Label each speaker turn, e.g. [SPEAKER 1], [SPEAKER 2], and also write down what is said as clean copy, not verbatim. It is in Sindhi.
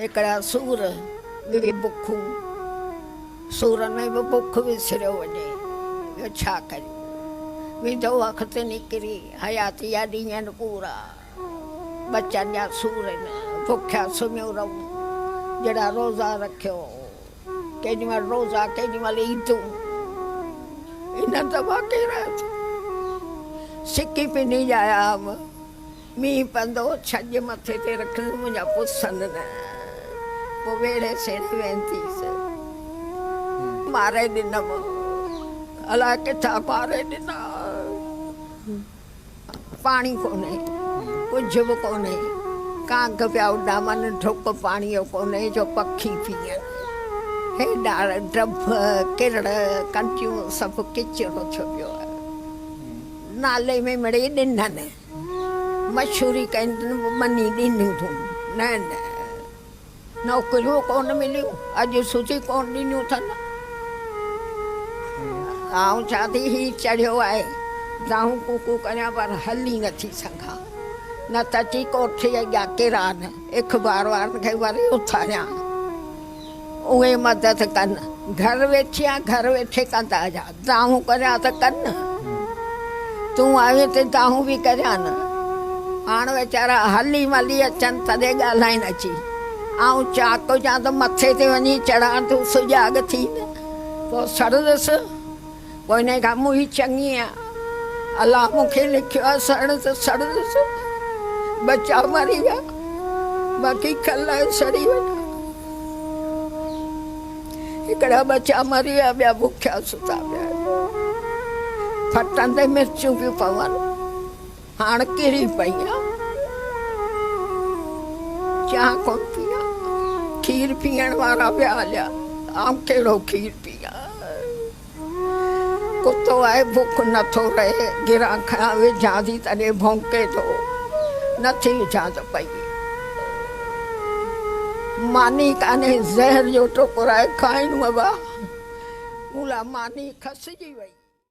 [SPEAKER 1] هڪڙا سور، ٻي بکون. سورن ۾ به بک وسريو وڃي. ٻيو ڇا ڪريون. ويندو وقت نڪري، حياتي جا ڏينهن پورا. ٻچن جا سور آهن. بکيا سمهيو رهون. جهڙا روزا رکيو. ڪيڏي مهل روزا، ڪيڏي مهل عيدون. انهن ته واقعي رات سڪي پني ڄايا هئم. مينهن پوندو هو، ڇڄ مٿي تي رکندس، منهنجا پسن نه. پوء ويڙهي سيڙهي وينديس. ماري ڏنم. الاء ڪٿان ماري ڏنا. پاڻي ڪونهي، ڪجهه به ڪونهي. ڪانگ پيا اڏامن، ڍڪ پاڻيء جو ڪونهي جو پکي پيئن. هيڏا ڊڀ، ڪرڙ، ڪنڊيون سڀ ڪچرو ٿيو پيو آهي. نالي ۾ مڙئي ڏنن. مشهوري ڪين مني ڏنيون اٿن. نه نه نوڪريون ڪونه مليون، اڄ سوڌي ڪونه ڏنيون اٿن. آئون چوان ٿي هي چڙهيو آهي، دانهون ڪوڪون ڪريان پر هلي نه ٿي سگهان. نه ته اچي ڪوٺي اڳيان ڪران، اخبار وارن کي وري اٿاريان. اهي مدد ڪن. گهر ويٺي آهيان، گهر ويٺي ڪندا جا. دانهون ڪريان ته ڪن. تون آئين ته دانهون به ڪريان نه. هاڻ ويچارا هلي ملي اچن تڏهن ڳالهائين اچي. آئون چاڪ هجان ته مٿي تي وڃي چڙهان تون سجاڳ ٿي نه. پوء سڙندس. پوء انهيء کان منهي چڱي آ. الله مون کي لکيو آ سڙڻ ته سڙندس. ٻچا مري ويا، باقي کل آهي سڙي وڃان. هڪڙا ٻچا مري ويا، ٻيا بکيا ستا پيا آهن. ڦٽن تي مرچون پيون پون. هاڻ ڪري پئي آ. چانهه ڪونه پيان. کير پيئڻ وارا ويا هليا. آئون ڪهڙو کير پيان. ڪتو آهي بک نٿو رهي. گران کڻان وجهان ٿي تڏهن ڀونڪي ٿو. نٿي وجهان ته پئي. ماني ڪانهي زهر جو ٽڪر آهي کائڻو ابا. مون لاء ماني کسجي وئي.